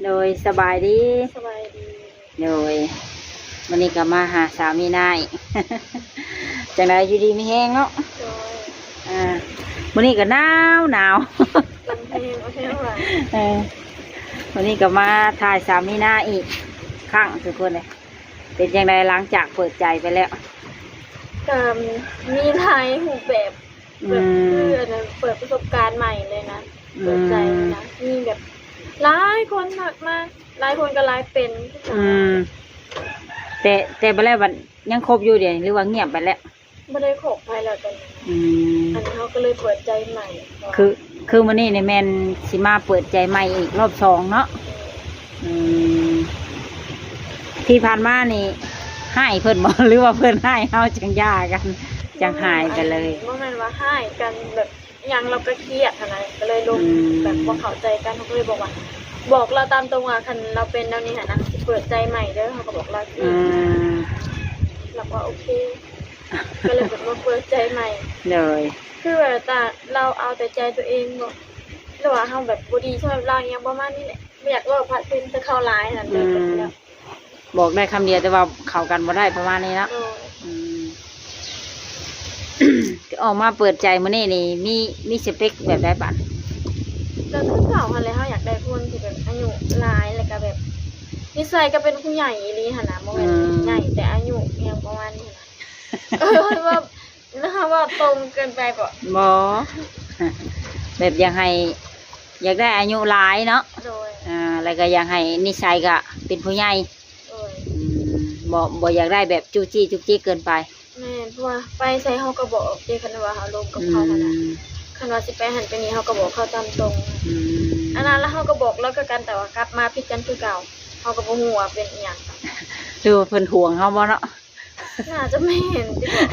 ໂດຍ ສະບາຍດີ. ສະບາຍດີ. ໂດຍ ມື້ນີ້ກໍມາຫາສາວມີນາອີກ ຈັ່ງໃດ ຢູ່ດີມີແຮງເນາະ? ໂດຍ. ອ່າ ມື້ນີ້ກໍໜາວໜາວ ລົມແຮງ ໂອເຄວ່າ ເອີ ມື້ນີ້ກໍມາຖ່າຍສາວມີນາອີກຄັ້ງ ທຸກຄົນເອີຍ. ເປັນຈັ່ງໃດ ຫຼັງຈາກເປີດໃຈໄປແລ້ວ? ກໍມີຫຼາຍຮູບແບບ ແບບ ອືມ ຄືອັນນັ້ນ ເປີດປະສົບການໃໝ່ເລີຍນະ ອືມ ເປີດໃຈນະ ມີແບບຫຼາຍຄົນທັກມາ ຫຼາຍຄົນກໍຫຼາຍເປັນຄືກັນ. ອືມ ແຕ່ ແຕ່ບັດແລ້ວ ບັດຍັງຄົບຢູ່ດຽວນີ້ ຫຼືວ່າງຽບໄປແລ້ວ? ບໍ່ໄດ້ຄົບໃຜແລ້ວຕອນນີ້. ອືມ ອັນນີ້ເຮົາກໍເລີຍເປີດໃຈໃໝ່ ຄື ຄືມື້ນີ້ນີ້ແມ່ນຊິມາເປີດໃຈໃໝ່ອີກລອບສອງເນາະ? ອືມ ທີ່ຜ່ານມານີ້ຮ້າຍເພິ່ນບໍ່ ຫຼືວ່າເພິ່ນຮ້າຍເຮົາຈັ່ງຢ່າກັນ ຈັ່ງຫາຍໄປເລີຍ? ບໍ່ແມ່ນວ່າຮ້າຍກັນແບບ ຫຍັງ ລາວກໍຄຽດຫັ້ນນະ ກໍເລີຍລົມ ອືມ ແບບບໍ່ເຂົ້າໃຈກັນ ເຮົາກໍເລີຍບອກວ່າ ບອກລາວຕາມຕົງວ່າ ຄັນລາວເປັນແນວນີ້ຫັ້ນນະ ຊິເປີດໃຈໃໝ່ເດີ ເຮົາກໍບອກລາວຊີ້. ອືມ ລາວກໍໂອເຄ ກໍເລີຍແບບວ່າເປີດໃຈໃໝ່. ໂດຍ ຄືວ່າຕາ ລາວເອົາແຕ່ໃຈຕົວເອງບໍ ຫຼືວ່າເຮົາແບບບໍ່ດີສຳລັບລາວ ອີ່ຫຍັງປະມານນີ້ແຫຼະ ບໍ່ຢາກເວົ້າພາດພິງໃສ່ເຂົາຫຼາຍຫັ້ນນະ. ອືມ ແລ້ວ ບອກໄດ້ຄຳດຽວ ແຕ່ວ່າເຂົ້າກັນບໍ່ໄດ້ ປະມານນີ້ເນາະ. ໂດຍ ອືມ ອອກມາເປີດໃຈມື້ນີ້ນີ້ ມີ ມີສະເປັກແບບໃດບາດ? ກໍຄືເກົ່າຫັ້ນແຫຼະ ເຮົາຢາກໄດ້ຄົນທີ່ແບບອາຍຸຫຼາຍ ແລ້ວກໍແບບນິໄສກໍເປັນຜູ້ໃຫຍ່ອີ່ຫຼີຫັ້ນນະ ບໍ່ແມ່ນ ອືມ ໃຫຍ່ແຕ່ອາຍຸ ອີ່ຫຍັງປະມານນີ້ຫັ້ນນະ. ເອີ ວ່າ ເຮົາເວົ້າຕົງເກີນໄປບໍ? ບໍ່ ແບບຢາກໃຫ້ ຢາກໄດ້ອາຍຸຫຼາຍເນາະ. ໂດຍ ອ່າ ແລ້ວກໍຢາກໃຫ້ນິໄສກໍເປັນຜູ້ໃຫຍ່. ໂດຍ ອືມ ບໍ່ ບໍ່ຢາກໄດ້ແບບຈູ້ຈີ້ຈຸກຈິກເກີນໄປ. ແມ່ນ ເພາະວ່າໄປໃສເຮົາກໍບອກເດ້ ຄັນວ່າເຮົາລົມກັບເຂົາຫັ້ນນະ. ອືມ ຄັນວ່າຊິໄປຫັ້ນໄປນີ້ ເຮົາກໍບອກເຂົາຕາມຕົງ. ອືມ ອັນນັ້ນລະເຮົາກໍບອກລາວຄືກັນ ແຕ່ວ່າກັບມາຜິດກັນຄືເກົ່າ ເຮົາກໍບໍ່ຮູ້ວ່າເປັນອີ່ຫຍັງ ຫຼືວ່າເພິ່ນຫວງເຮົາບໍ່ເນາະ? ໜ້າຈະແມ່ນຕິເບາະ?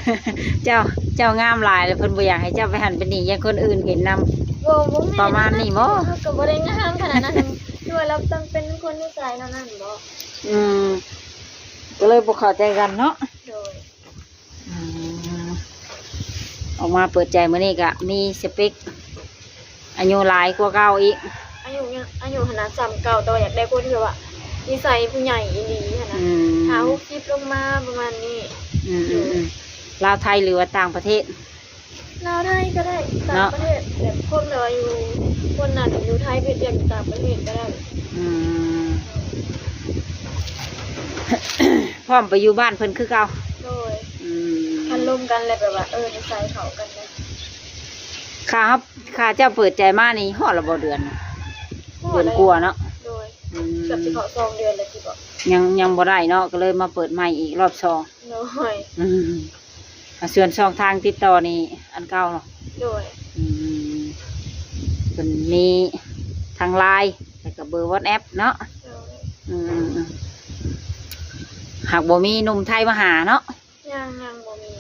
ເຈົ້າ ເຈົ້າງາມຫຼາຍ ແລ້ວເພິ່ນບໍ່ຢາກໃຫ້ເຈົ້າໄປຫັ້ນໄປນີ້ ຢ້ານຄົນອື່ນເຫັນນຳ. ບໍ່ ບໍ່ແມ່ນ ປະມານນີ້ບໍ? ເຮົາກໍບໍ່ໄດ້ງາມຂະໜາດນັ້ນ ຄືວ່າລາວຕ້ອງເປັນຄົນນິໄສແນວນັ້ນບໍ? ອືມ ກໍເລີຍບໍ່ເຂົ້າໃຈກັນເນາະ. ໂດຍ ອືມ ອອກມາເປີດໃຈມື້ນີ້ກະມີສະເປັກ ອາຍຸຫຼາຍກວ່າເກົ່າອີກ. ອາຍຸຍັງ ອາຍຸຫັ້ນນະສ່ຳເກົ່າ ແຕ່ວ່າຢາກໄດ້ຄົນທີ່ແບບວ່ານິໄສຜູ້ໃຫຍ່ອີ່ຫຼີຫັ້ນນະ. ອືມ ຫ້າຫົກສິບລົງມາປະມານນີ້. ອືມໆໆ ລາວໄທ ຫຼືວ່າຕ່າງປະເທດ? ລາວໄທກໍໄດ້ ຕ່າງປະເທດ ແບບຄົນແບບວ່າຢູ່ ຄົນນັ້ນຢູ່ໄທ ໄປເຮັດວຽກຢູ່ຕ່າງປະເທດກໍໄດ້. ອືມ ພ້ອມໄປຢູ່ບ້ານເພິ່ນຄືເກົ່າ? ໂດຍ. ອືມ ຄັນລົມກັນແລ້ວແບບວ່າ ເອີ ນິໄສເຂົ້າກັນນະ. ຄ່າ ຄ່າເຈົ້າເປີດໃຈມານີ້ຮອດລະບໍ່ເດືອນ? ຮອດ ເດືອນກວ່າເນາະ. ໂດຍ. ອືມ ເກືອບຊິເຂົ້າສອງເດືອນແລ້ວຕິເບາະ? ຍັງ ຍັງບໍ່ໄດ້ເນາະ ກໍເລີຍມາເປີດໃໝ່ອີກລອບສອງ. ໂດຍ. ອືມ ອາ ສ່ວນຊ່ອງທາງຕິດຕໍ່ນີ້ອັນເກົ່າເນາະ? ໂດຍ. ອືມ ເພິ່ນມີທັງ LINE ແລ້ວກໍເບີ WhatsApp ເນາະ? ໂດຍ. ອືມ ຫາກບໍ່ມີໜຸ່ມໄທມາຫາເນາະ? ຍັງ ຍັງບໍ່ມີ.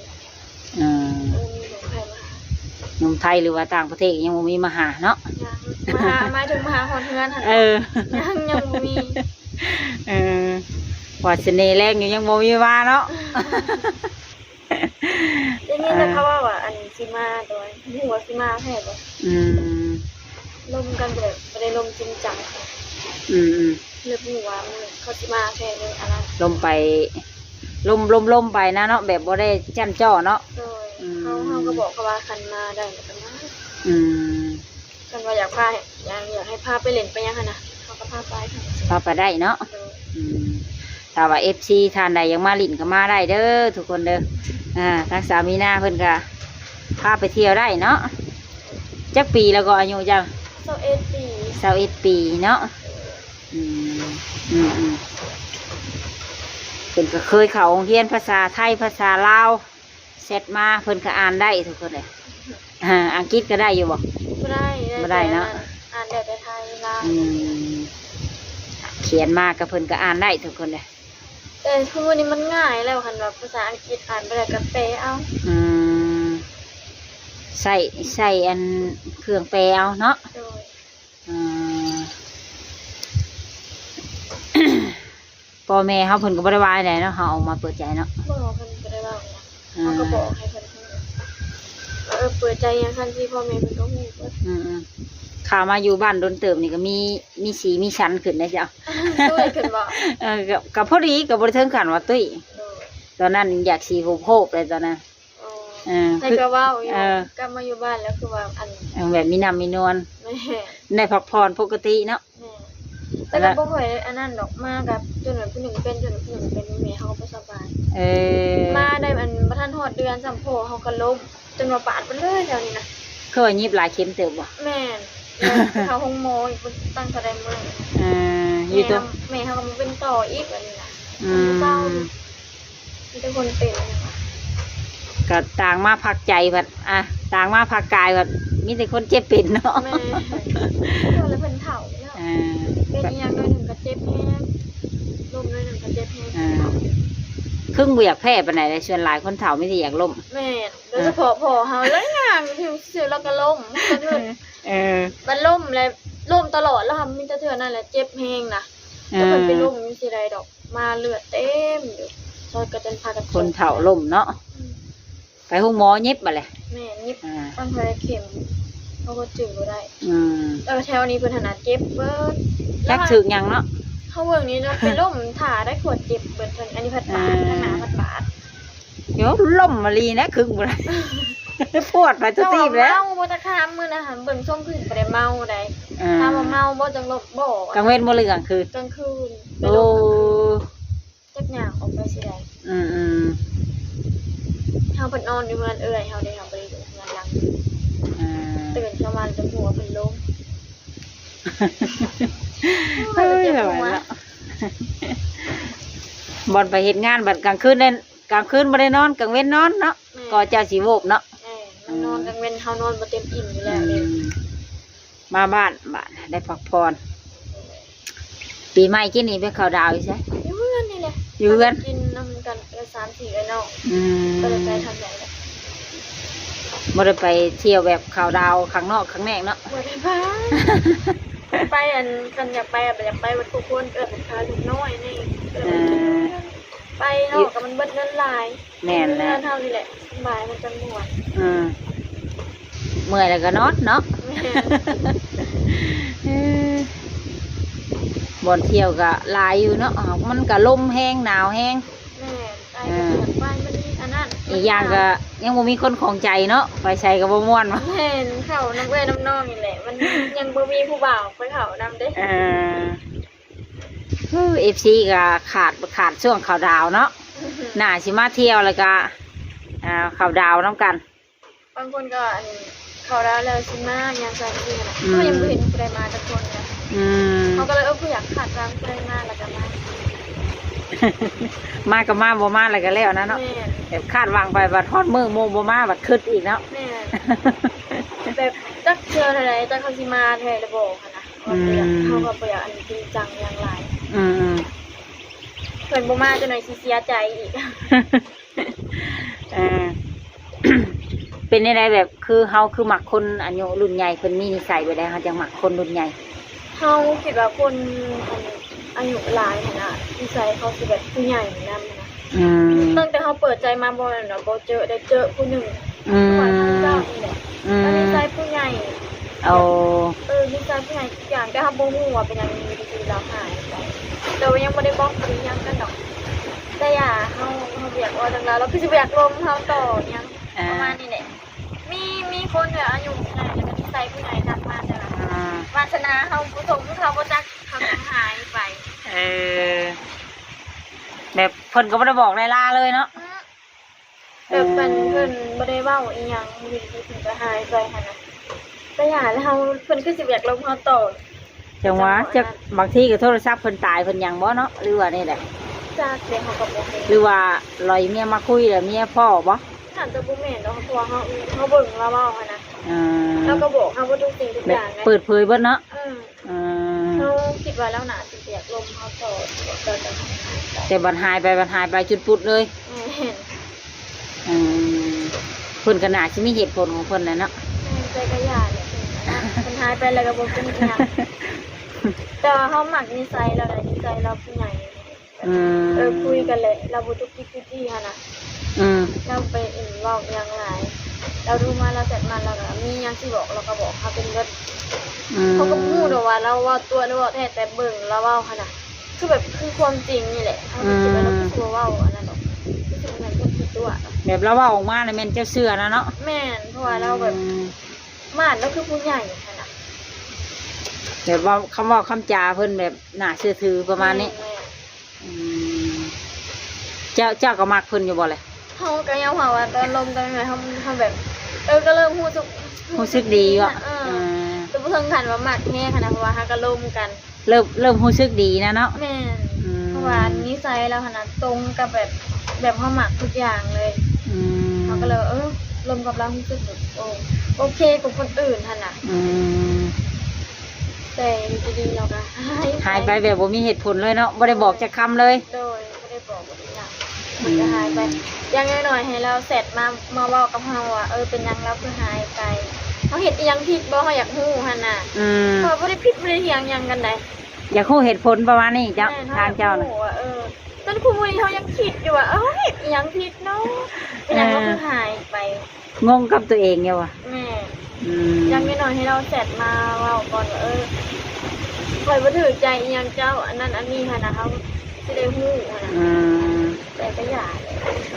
ອືມ ບໍ່ມີໜຸ່ມໄທມາຫາ. ໜຸ່ມໄທ ຫຼືວ່າຕ່າງປະເທດຍັງບໍ່ມີມາຫາເນາະ? ຍັງ ມາຫາ ໝາຍເຖິງມາຫາຮອດເຮືອນຫັ້ນ. ເອີ ຍັງ ຍັງບໍ່ມີ. ເອີ ວ່າສະເໜ່ແລງຢູ່ ຍັງບໍ່ມີມາເນາະ. ໄດ້ຍິນແຕ່ເຂົາເວົ້າວ່າ ອັນ ຊິມາ ແຕ່ວ່າບໍ່ຮູ້ວ່າຊິມາແທ້ບໍ່. ອືມ ລົມກັນແບບບໍ່ໄດ້ລົມຈິງຈັງ. ອືມໆ ເລີຍບໍ່ຮູ້ວ່າມື້ເຂົາຊິມາແທ້ ເລີຍອັນນັ້ນ ລົມໄປ ລົມ ລົມໄປນະເນາະ ແບບບໍ່ໄດ້ຈ້ຳຈໍ້ເນາະ. ໂດຍ. ອືມ ເຮົາ ເຮົາກໍບອກເຂົາວ່າ ຄັນມາໄດ້ແລ້ວກໍມາ. ອືມ ຄັນວ່າຢາກພາ ຢາກ ຢາກໃຫ້ພາໄປຫຼິ້ນໄປຫຍັງຫັ້ນນະ ເຮົາກໍພາໄປ. ພາໄປໄດ້ເນາະ. ໂດຍ. ອືມ ຖ້າວ່າເອັຟຊີທ່ານໃດຢາກມາຫຼິ້ນກໍມາໄດ້ເດີທຸກຄົນເດີ. ອ່າ ທາງສາວມີນາເພິ່ນກໍພາໄປທ່ຽວໄດ້ເນາະ. ຈັກປີແລ້ວກໍອາຍຸເຈົ້າ? ຊາວເອັດປີ. ຊາວເອັດປີເນາະ. ອືມ ອືມໆ ເພິ່ນກໍເຄີຍເຂົ້າໂຮງຮຽນພາສາໄທ ພາສາລາວ ແຊັດມາເພິ່ນກໍອ່ານໄດ້ທຸກຄົນເອີຍ. ອ່າ ອັງກິດກໍໄດ້ຢູ່ບໍ່? ບໍ່ໄດ້. ບໍ່ໄດ້ເນາະ. ອ່ານໄດ້ແຕ່ໄທ ລາວ. ອືມ ຂຽນມາກໍເພິ່ນກໍອ່ານໄດ້ທຸກຄົນເອີຍ. ແຕ່ທຸກມື້ນີ້ມັນງ່າຍແລ້ວ ຄັນວ່າພາສາອັງກິດອ່ານບໍ່ໄດ້ກໍແປເອົາ. ອືມ ໃຊ້ ໃຊ້ອັນເຄື່ອງແປເອົາເນາະ. ໂດຍ. ອ່າ ພໍ່ແມ່ເຮົາເພິ່ນກໍບໍ່ໄດ້ວ່າໃດເນາະ ເຮົາອອກມາເປີດໃຈເນາະ. ບໍ່ ເພິ່ນບໍ່ໄດ້ວ່າຫຍັງ. ອ່າ ເຮົາກໍບອກໃຫ້ເພິ່ນຮູ້ ເອີ ເປີດໃຈຫຍັງຊັ້ນຊີ້ ພໍ່ແມ່ເພິ່ນກໍຮູ້ເບິດ. ອືມໆ ຂ້າມາຢູ່ບ້ານດົນເຕີບນີ້ກໍມີ ມີສີມີສັນຂຶ້ນເດ້ເຈົ້າ. ຕຸ້ຍຂຶ້ນບໍ່? ເອີ ກໍ ກໍພໍດີ ກໍບໍ່ໄດ້ເຖິງຂັ້ນວ່າຕຸ້ຍ. ໂດຍ. ຕອນນັ້ນຢາກສີໂຫບໆເລີຍຕອນນັ້ນ. ໂອ້ ເອີ ໃຜກໍເວົ້າຢູ່ ເອີ ກັບມາຢູ່ບ້ານແລ້ວຄືວ່າອັນ ເອີ ແບບມີນ້ຳມີນວນ. ແມ່ນ. ໄດ້ພັກຜ່ອນປົກກະຕິເນາະ. ແມ່ນ. ແຕ່ກໍບໍ່ຄ່ອຍອັນນັ້ນດອກ ມາກັບຈົນວ່າຜູ້ໜຶ່ງເປັນ ຈົນວ່າຜູ້ໜຶ່ງເປັນ ແມ່ເຮົາກໍບໍ່ສະບາຍ. ເອີ ມາໄດ້ອັນບໍ່ທັນຮອດເດືອນຊ້ຳ ພໍ່ເຮົາກໍລົ້ມ ຈົນວ່າປາດເບິດເລີຍແຖວນີ້ນະ. ຄືວ່າຍິບຫຼາຍເຂັມເຕີບບໍ່? ແມ່ນ. ເຂົ້າໂຮງໝໍອີກບໍ່ຕັ້ງເທົ່າໃດມື້. ເອີ ຢູ່ຕົວ ແມ່ເຮົາກໍມາເປັນຕໍ່ອີກອັນນີ້ນະ. ອືມ. ເຊົາ ມີແຕ່ຄົນເປັນ. ກໍຕ່າງມາພັກໃຈພັດ ອ່າ ຕ່າງມາພັກກາຍພັດ ມີແຕ່ຄົນເຈັບເປັນເນາະ. ແມ່ນ. ເພິ່ນລະເພິ່ນເຖົ້າແລ້ວ. ເອີ ເປັນອີ່ຫຍັງໜ້ອຍໜຶ່ງກໍເຈັບແຮງ ລົ້ມໜ້ອຍໜຶ່ງກໍເຈັບແຮງ. ເອີ ຄຶ່ງບໍ່ຢາກແພ້ປານໃດເດ້ ສ່ວນຫຼາຍຄົນເຖົ້າມີແຕ່ຢາກລົ້ມ. ແມ່ນ. ໂດຍສະເພາະພໍ່ເຮົາ ແລ້ວຍ່າງຊື່ໆ ແລ້ວກໍລົ້ມ. ເອີ ມັນລົ້ມແລ້ວ ລົ້ມຕະຫຼອດ ແລ້ວມີແຕ່ເທື່ອນັ້ນແຫຼະເຈັບແຮງນະ. ເອີ ແຕ່ເພິ່ນໄປລົ້ມຢູ່ທີ່ໃດດອກ ມາເລືອດເຕັມຢູ່ ເຂົາກໍຈົນພາກັນ ຄົນເຖົ້າລົ້ມເນາະ. ອືມ. ໄປໂຮງໝໍຍິບບາດແຫຼະ. ແມ່ນ ຍິບ. ອ່າ ຕັ້ງເທົ່າໃດເຂັມ ເຮົາກໍຈື່ບໍ່ໄດ້. ອືມ. ເອີ ແຖວນີ້ເພິ່ນຫັ້ນນະເຈັບເບິດ ຈັກຖືກຫຍັງເນາະ. ເຮົາເບິ່ງນີ້ເນາະ ໄປລົ້ມຖ້າໄດ້ຂວດເຈັບເບິດ ອັນນີ້ພັດບາດ ອ່າ ທາງໜ້າພັດບາດ. ໂອ້ ລົ້ມມາລີນະ ຄຶ່ງບໍ່ໄດ້ ປວດໄປທຸກທີບແລ້ວ. ເມົາບໍ່ຈັກຄາມ ມື້ນັ້ນຫັ້ນເບິ່ງຊົງຄືຊິບໍ່ໄດ້ເມົາໃດ. ອ່າ ຖາມວ່າເມົາບໍ່ ຈັ່ງຫຼົບບໍ່ ກາງເວັນບໍ່ ຫຼືກາງຄືນ? ກາງຄືນ. ໂອ້ ຈັກຍ່າງອອກໄປຊິໄດ້. ອືມໆ ເຮົາພັດນອນຢູ່ເຮືອນເອື້ອຍເຮົາເດ້ ເຮົາບໍ່ໄດ້ຢູ່ເຮືອນຫຼັງ. ອ່າ ຕື່ນເຊົ້າມາແລ້ວຈັ່ງຮູ້ວ່າເພິ່ນລົ້ມ. ເອີຍ ເອີຍ ເນາະ ບ່ອນໄປເຮັດງານບັດກາງຄືນນັ້ນ ກາງຄືນບໍ່ໄດ້ນອນ ກາງເວັນນອນເນາະ. ແມ່ນ. ກໍເຈົ້າຊິໂວບເນາະ. ແມ່ນ. ມັນນອນກາງເວັນ ເຮົານອນບໍ່ເຕັມອີ່ມຢູ່ແລ້ວເດ້. ອືມ. ມາບ້ານ ບາດໄດ້ພັກຜ່ອນ. ປີໃໝ່ກີ້ນີ້ໄປເຂົ້າດາວຢູ່ໃສ? ຢູ່ເຮືອນນີ້ແຫຼະ. ຢູ່ເຮືອນ ກິນນຳກັນ ເອີ ສາມສີ່ເອື້ອຍນ້ອງ. ອືມ. ບໍ່ໄດ້ໄປທາງໃດລະ. ບໍ່ໄດ້ໄປທ່ຽວແບບເຂົ້າດາວຂ້າງນອກຂ້າງແນກເນາະ? ບໍ່ໄດ້ໄປ. ໄປອັນ ຄັນຢາກໄປ ຢາກໄປເບິດທຸກຄົນ ເອີ້ນພາລູກນ້ອຍນີ້ ເອີ ໄປນອກກໍມັນເບິດເງິນຫຼາຍ. ແມ່ນແຫຼະ ເຮືອນເຮົານີ້ແຫຼະສະບາຍ ມັນຈັ່ງມ່ວນ. ອືມ. ເມື່ອຍແລ້ວກໍນອນເນາະ. ແມ່ນ. ເອີ ບ່ອນທ່ຽວກໍຫຼາຍຢູ່ເນາະ ມັນກໍລົມແຮງ ໜາວແຮງ. ແມ່ນ. ໄປກໍບໍ່ຢາກໄປ ມັນອັນນັ້ນ ອີກຢ່າງກໍຍັງບໍ່ມີຄົນຂອງໃຈເນາະ ໄປໃສກໍບໍ່ມ່ວນ. ແມ່ນ. ເຂົ້ານຳເອື້ອຍນຳນ້ອງນີ້ແຫຼະ ມັນຍັງບໍ່ມີຜູ້ບ່າວໄປເຂົ້ານຳເດ້. ເອີ. ເອີ ເອັຟຊີ ກໍຂາດ ຂາດຊ່ວງເຂົ້າດາວເນາະ. ໜ້າຊິມາທ່ຽວແລ້ວກໍ ອ່າ ເຂົ້າດາວນຳກັນ. ບາງຄົນກໍອັນເຂົ້າດາວແລ້ວຊິມາຫຍັງຊັ້ນຊີ້ນະ. ອືມ. ກໍຍັງບໍ່ເຫັນຜູ້ໃດມາຈັກຄົນນະ. ອືມ. ເຮົາກໍເລີຍ ເອີ ບໍ່ຢາກຄາດຫວັງຜູ້ໃດມາແລ້ວກໍມາ ມາກໍມາ ບໍ່ມາແລ້ວກໍແລ້ວນະເນາະ. ແມ່ນ. ແບບຄາດຫວັງໄປບັດຮອດມື້ໝູ່ບໍ່ມາບັດຄຶດອີກເນາະ. ແມ່ນ. ແບບຈັກເທື່ອເທົ່າໃດ ຈັກເຂົາຊິມາແທ້ຫຼືບໍ່ຫັ້ນນະ. ອືມ. ເຮົາກໍບໍ່ຢາກອັນຈິງຈັງຫຍັງຫຼາຍ. ອືມໆ. ເພິ່ນບໍ່ມາຈັກໜ້ອຍຊິເສຍໃຈອີກ. ເອີ ເປັນແນວໃດ ແບບຄືເຮົາຄືມັກຄົນອາຍຸລຸ້ນໃຫຍ່ ເພິ່ນມີນິໄສແບບໃດ ເຮົາຈັ່ງມັກຄົນລຸ້ນໃຫຍ່? ເຮົາຄິດວ່າຄົນ ອັນ ອາຍຸຫຼາຍຫັ້ນນະ ນິໄສເຂົາຊິແບບຜູ້ໃຫຍ່ນຳນະ. ອືມ. ຕັ້ງແຕ່ເຮົາເປີດໃຈມາບໍ່ແມ່ນວ່າບໍ່ເຈີ ໄດ້ເຈີຜູ້ໜຶ່ງ ອືມ ກ່ອນເຮົາເຈົ້ານີ້ແຫຼະ. ອືມ. ແລ້ວນິໄສຜູ້ໃຫຍ່. ໂອ້. ເອີ ນິໄສຜູ້ໃຫຍ່ທຸກຢ່າງ ແຕ່ເຮົາບໍ່ຮູ້ວ່າເປັນຫຍັງຢູ່ດີໆລາວຫາຍໄປ ແຕ່ວ່າຍັງບໍ່ໄດ້ບລັອກ ບໍ່ໄດ້ຫຍັງກັນດອກ ແຕ່ຢ່າ ເຮົາ ເຮົາບໍ່ຢາກເວົ້າເລື່ອງລາວ ລາວຄືຊິບໍ່ຢາກລົມເຮົາຕໍ່ຫຍັງ ອ່າ ປະມານນີ້ແຫຼະ. ມີ ມີຄົນແບບອາຍຸໃຫຍ່ ແລ້ວກໍນິໄສຜູ້ໃຫຍ່ທັກມາ ແຕ່ວ່າ ອ່າ ວາສະໜາເຮົາບໍ່ສົມ ເຂົາບໍ່ຈັກ ເຂົາກໍຫາຍໄປ. ເອີ ແບບເພິ່ນກໍບໍ່ໄດ້ບອກໄດ້ລາເລີຍເນາະ. ແບບເພິ່ນ ເອີ ເພິ່ນບໍ່ໄດ້ເວົ້າອີ່ຫຍັງ ຢູ່ດີໆເພິ່ນກໍຫາຍໄປຫັ້ນນະ ກໍຢ່າແລ້ວ ເຮົາ ເພິ່ນຄືຊິບໍ່ຢາກລົມເຮົາຕໍ່. ຈັ່ງວ່າ ຈັກ ບາງທີກໍໂທລະສັບເພິ່ນຕາຍເພິ່ນຫຍັງບໍ່ເນາະ ຫຼືວ່າແນວໃດ? ຈັກເດ້ ເຮົາກໍບໍ່ຮູ້ ຫຼືວ່າລອຍເມຍມາຄຸຍແລ້ວເມຍພໍ້ບໍ່? ອາດຈະບໍ່ແມ່ນດອກ ເພາະວ່າເຮົາ ເຮົາເບິ່ງລາວເວົ້າຫັ້ນນະ. ອ່າ ລາວກໍບອກເຮົາເບິດທຸກສິ່ງທຸກຢ່າງໄງ ເປີດເຜີຍເບິດເນາະ. ເອີ ອ່າ ເຮົາຄິດວ່າລາວໜ້າຊິບໍ່ຢາກລົມເຮົາຕໍ່ ແຕ່ບັດຫາຍໄປ ບັດຫາຍໄປຈຸດປຸດເລີຍ. ແມ່ນ. ອືມ ເພິ່ນກໍໜ້າຊິມີເຫດຜົນຂອງເພິ່ນແຫຼະເນາະ. ແມ່ນ ແຕ່ກໍຢ່າແຫຼະ ເພິ່ນຫາຍໄປແລ້ວກໍບໍ່ເປັນຫຍັງ ແຕ່ວ່າເຮົາມັກນິໄສລາວ ນິໄສລາວຜູ້ໃຫຍ່. ອືມ ເອີ ຄຸຍກັນແຫຼະ ລາວບໍ່ຈຸກຈິກຈິກຈີ່ຫັ້ນນະ. ອືມ ລາວໄປເວົ້າອີ່ຫຍັງຫຼາຍ ລາວໂທມາ ລາວແຊັດມາ ລາວກໍມີຫຍັງຊິບອກ ລາວກໍບອກເຮົາເປັນເບິດ. ອືມ ເຮົາກໍບໍ່ຮູ້ດອກວ່າລາວເວົ້າຕົວະຫຼືເວົ້າແທ້ ແຕ່ເບິ່ງລາວເວົ້າຫັ້ນນະ ຄືແບບຄືຄວາມຈິງນີ້ແຫຼະ. ເຮົາກໍຄິດວ່າລາວ ອືມ ຄືຊິບໍ່ເວົ້າອັນນັ້ນດອກ ຄືຊິບໍ່ແມ່ນຄົນຂີ້ຕົວະ. ແບບລາວເວົ້າອອກມາແລ້ວແມ່ນເຈົ້າເຊື່ອນະເນາະ. ແມ່ນ ເພາະວ່າລາວແບບ ອືມ ມາດລາວຄືຜູ້ໃຫຍ່ຫັ້ນນະ ແບບເວົ້າ ຄຳເວົ້າຄຳຈາເພິ່ນແບບໜ້າເຊື່ອຖືປະມານນີ້. ແມ່ນ ແມ່ນ. ອືມ ເຈົ້າ ເຈົ້າກໍມັກເພິ່ນຢູ່ບໍ່ລະ? ເຮົາກໍຍອມຮັບວ່າຕອນລົມກັນໃໝ່ໆ ເຮົາ ເຮົາແບບ ເອີ ກໍເລີ່ມຮູ້ສຶກ ຮູ້ສຶກດີຢູ່ ເອີ ເອີ ແຕ່ບໍ່ເຖິງຂັ້ນວ່າມັກແຮງຫັ້ນນະ ເພາະວ່າເຮົາກໍລົມກັນ ເລີ່ມ ເລີ່ມຮູ້ສຶກດີນະເນາະ. ແມ່ນ ອືມ ເພາະວ່ານິໄສລາວຫັ້ນນະ ຕົງກັບແບບ ແບບເຮົາມັກທຸກຢ່າງເລີຍ. ອືມ ເຮົາກໍເລີຍວ່າ ເອີ ລົມກັບລາວຮູ້ສຶກແບບ ໂອ ໂອເຄກວ່າຄົນອື່ນຫັ້ນນະ. ອືມ ແຕ່ຢູ່ດີໆ ລາວກໍຫາຍໄປ ຫາຍໄປແບບບໍ່ມີເຫດຜົນເລີຍເນາະ ບໍ່ໄດ້ບອກຈັກຄຳເລີຍ. ໂດຍ ບໍ່ໄດ້ບອກ ບໍ່ໄດ້ຫຍັງ ອືມ ມັນກໍຫາຍໄປ. ຢ່າງໜ້ອຍໆ ໃຫ້ລາວແຊັດມາ ມາເວົ້າກັບເຮົາວ່າ ເອີ ເປັນຫຍັງລາວຄືຫາຍໄປ ເຮົາເຮັດອີ່ຫຍັງຜິດບໍ່ ເຮົາຢາກຮູ້ຫັ້ນນະ. ອືມ ເພາະວ່າບໍ່ໄດ້ຜິດບໍ່ໄດ້ຖຽງຫຍັງກັນໃດ ຢາກຮູ້ເຫດຜົນປະມານນີ້ເຈົ້າ. ແມ່ນ ທາງເຈົ້ານະ ເຮົາຢາກຮູ້ວ່າ ເອີ ຈົນທຸກມື້ນີ້ເຮົາຍັງຄິດຢູ່ວ່າ ເອີ ເຮົາເຮັດອີ່ຫຍັງຜິດເນາະ ເປັນຫຍັງ ເອີ ລາວຄືຫາຍໄປ. ງົງກັບຕົວເອງຢູ່ວ່າ. ແມ່ນ ອືມ ຢ່າງໜ້ອຍໆ ໃຫ້ລາວແຊັດມາເວົ້າກ່ອນວ່າ ເອີ ຂ້ອຍບໍ່ຖືກໃຈອີ່ຫຍັງເຈົ້າ ອັນນັ້ນອັນນີ້ຫັ້ນນະ ເຮົາຊິໄດ້ຮູ້ຫັ້ນນະ. ອືມ ແຕ່ກໍຢ່າ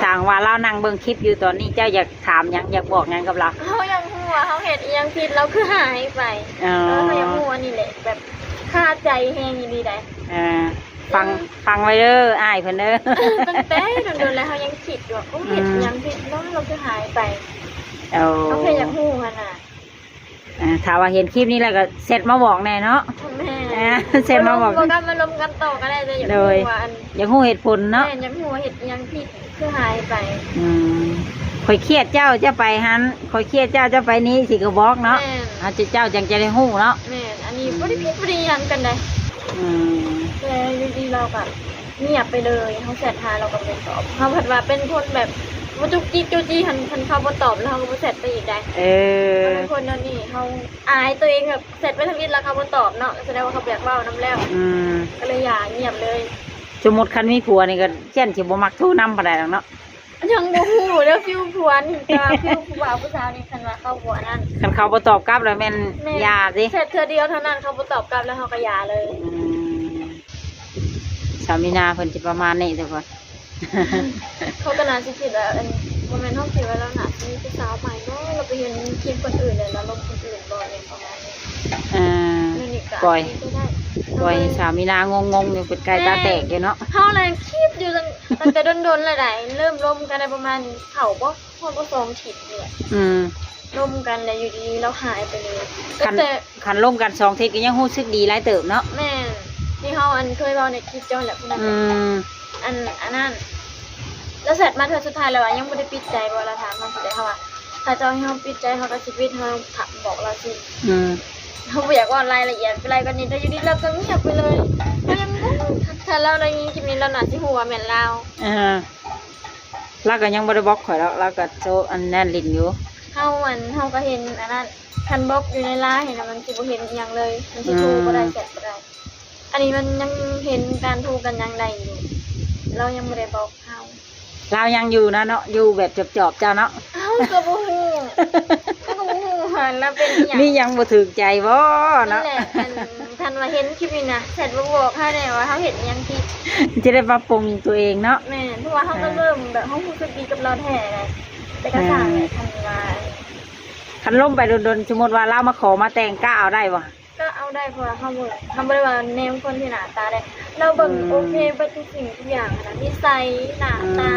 ຖ້າຫາກວ່າລາວນັ່ງເບິ່ງຄລິບຢູ່ຕອນນີ້ ເຈົ້າຢາກຖາມຫຍັງ ຢາກບອກຫຍັງກັບລາວ? ເຮົາຢາກຮູ້ວ່າເຮົາເຮັດອີ່ຫຍັງຜິດ ລາວຄືຫາຍໄປ. ອໍ ເອີ ເຮົາຢາກຮູ້ອັນນີ້ແຫຼະ ແບບຄາໃຈແຮງອີ່ຫຼີໃດ. ເອີ ຟັງ ອືມ ຟັງໄວ້ເດີ ອ້າຍເພິ່ນເດີ. ຕັ້ງແຕ່ດົນໆ ແລ້ວ ເຮົາຍັງຄິດຢູ່ວ່າ ໂອ້ ເຮັດ ອືມ ຫຍັງຜິດເນາະ ລາວຄືຫາຍໄປ. ໂອ້ ເຮົາແຄ່ຢາກຮູ້ຫັ້ນນະ. ອ່າ ຖ້າວ່າເຫັນຄລິບນີ້ແລ້ວກໍແຊັດມາບອກແດ່ເນາະ. ແມ່ນ ອ່າ ແຊັດມາບອກ ບໍ່ກັນ ມາລົມກັນຕໍ່ກໍໄດ້ ແຕ່ຢາກ ໂດຍ ຮູ້ວ່າອັນ ຢາກຮູ້ເຫດຜົນເນາະ. ແມ່ນ ຢາກຮູ້ວ່າເຮັດຫຍັງຜິດ ຄືຫາຍໄປ. ອືມ ຂ້ອຍຄຽດເຈົ້າ ເຈົ້າໄປຫັ້ນ ຂ້ອຍຄຽດເຈົ້າ ເຈົ້າໄປນີ້ ຊິກໍບອກເນາະ. ແມ່ນ ເຮົາ ເຈົ້າຈັ່ງຈະໄດ້ຮູ້ເນາະ. ແມ່ນ ອັນນີ້ ອືມ ບໍ່ໄດ້ຜິດບໍ່ໄດ້ຫຍັງກັນໃດ. ອືມ ແຕ່ຢູ່ດີລາວກໍງຽບໄປເລີຍ ເຮົາແຊັດຫາລາວກໍບໍ່ຕອບ. ເຮົາພັດວ່າເປັນຄົນແບບບໍ່ຈຸກຈິກຈູ້ຈີ້ ຄັນ ຄັນເຂົາບໍ່ຕອບແລ້ວເຮົາກໍບໍ່ແຊັດໄປອີກໃດ. ເອີ ເຮົາເປັນຄົນແນວນີ້ ເຮົາອາຍຕົວເອງ ແບບແຊັດໄປທຳອິດແລ້ວເຂົາບໍ່ຕອບເນາະ ສະແດງວ່າເຂົາບໍ່ຢາກເວົ້ານຳແລ້ວ. ອືມ ກໍເລີຍຢ່າ ງຽບເລີຍ. ສົມມຸດຄັນມີຜົວນີ້ກໍຢ້ານຊິບໍ່ມັກໂທນຳປານໃດດອກເນາະ. ຍັງບໍ່ຮູ້ເດີ ຟີວຜົວນີ້ ແຕ່ວ່າຟີວຜູ້ບ່າວຜູ້ສາວນີ້ ຄັນວ່າເຂົາບໍ່ອັນນັ້ນ ຄັນເຂົາບໍ່ຕອບກັບແລ້ວແມ່ນ ແມ່ນ ຢ່າຕິ ແຊັດເທື່ອດຽວເທົ່ານັ້ນ ເຂົາບໍ່ຕອບກັບແລ້ວເຮົາກໍຢ່າເລີຍ. ອືມ ສາວມີນາເພິ່ນຊິປະມານນີ້ທຸກຄົນ. ເຂົາກໍໜ້າຊິຄິດວ່າ ອັນ ບໍ່ແມ່ນ ເຮົາຄິດວ່າລາວໜ້າຊິມີຜູ້ສາວໃໝ່ເນາະ ລາວໄປເຫັນຄລິບຄົນອື່ນແລ້ວລາວລົມຄົນອື່ນບໍ່ ຫຍັງປະມານນີ້. ອ່າ ແນວນີ້ກໍ ປ່ອຍ ເປັນໄປໄດ້ ປ່ອຍໃຫ້ສາວມີນາງົງໆຢູ່ ເປັນໄກ່ຕາແຕກຢູ່ເນາະ. ເຮົາແລະຄິດຢູ່ຕັ້ງ ຕັ້ງແຕ່ດົນໆແລ້ວໃດ ເລີ່ມລົມກັນໄດ້ປະມານ ເຂົ້າບໍ່ ຮອດບໍ່ສອງທິດນີ້ແຫຼະ. ອືມ ລົມກັນແລ້ວຢູ່ດີໆລາວຫາຍໄປເລີຍ. ຄັນ ແຕ່ ຄັນລົມກັນສອງທິດກໍຍັງຮູ້ສຶກດີຫຼາຍເຕີບເນາະ. ແມ່ນ ທີ່ເຮົາ ອັນ ເຄີຍເວົ້າໃນຄລິບເຈົ້າແຫຼະ ຜູ້ນັ້ນ. ອືມ ອັນ ອັນນັ້ນ ລາວແຊັດມາເທື່ອສຸດທ້າຍແລ້ວວ່າຍັງບໍ່ໄດ້ປິດໃຈບໍ່ ລາວຖາມເຮົາຊີ້ແຫຼະ ເຮົາວ່າ ຖ້າເຈົ້າໃຫ້ເຮົາປິດໃຈ ເຮົາກໍຊິປິດ ເຮົາບອກລາວຊີ້. ອືມ ເຮົາບໍ່ຢາກເວົ້າລາຍລະອຽດໄປຫຼາຍກວ່ານີ້ ແຕ່ຢູ່ດີລາວກໍງຽບໄປເລີຍ. ເຮົາຍັງງົງ ຖ້າລາວໄດ້ຍິນຄລິບນີ້ ລາວໜ້າຊິຮູ້ວ່າແມ່ນລາວ. ເອີ ລາວກໍຍັງບໍ່ໄດ້ບລັອກຂ້ອຍດອກ ລາວກໍໂຊ ອັນນັ້ນຫຼິ້ນຢູ່. ເຮົາ ອັນ ເຮົາກໍເຫັນອັນນັ້ນ ຄັນບລັອກຢູ່ໃນລາຍຫັ້ນນະ ມັນຊິບໍ່ເຫັນອີ່ຫຍັງເລີຍ ມັນຊິໂທ ອືມ ບໍ່ໄດ້ ແຊັດບໍ່ໄດ້. ອັນນີ້ມັນຍັງເຫັນການໂທກັນຫຍັງໄດ້ຢູ່ ລາວຍັງບໍ່ໄດ້ບລັອກເຮົາ. ລາວຍັງຢູ່ນະເນາະ ຢູ່ແບບຈອບໆເຈົ້າເນາະ. ເຮົາກໍບໍ່ຮູ້ ເຮົາກໍບໍ່ຮູ້ວ່າລາວເປັນອີ່ຫຍັງ ມີຫຍັງບໍ່ຖືກໃຈບໍ່ເນາະ. ນັ້ນແຫຼະ ອັນ ຄັນວ່າເຫັນຄລິບນີ້ນະ ແຊັດມາບອກເຮົາແດ່ວ່າເຮົາເຮັດອີ່ຫຍັງຜິດ ຈະໄດ້ປັບປຸງຕົວເອງເນາະ. ແມ່ນ ເພາະວ່າເຮົາກໍ ເອີ ເລີ່ມແບບເຮົາຮູ້ສຶກດີກັບລາວແທ້ແຫຼະ ແຕ່ກໍຊ່າງແຫຼະ. ອືມ ຄັນວ່າ ຄັນລົມໄປດົນໆ ສົມມຸດວ່າລາວມາຂໍມາແຕ່ງ ກ້າເອົາໄດ້ບໍ່? ກໍເອົາໄດ້ ເພາະວ່າເຮົາບໍ່ ເຮົາບໍ່ໄດ້ວ່າແນມຄົນທີ່ໜ້າຕາໃດ ລາວເບິ່ງ ອືມ ໂອເຄເບິດທຸກສິ່ງທຸກຢ່າງຫັ້ນນະ ນິໄສ ໜ້າຕາ ອືມ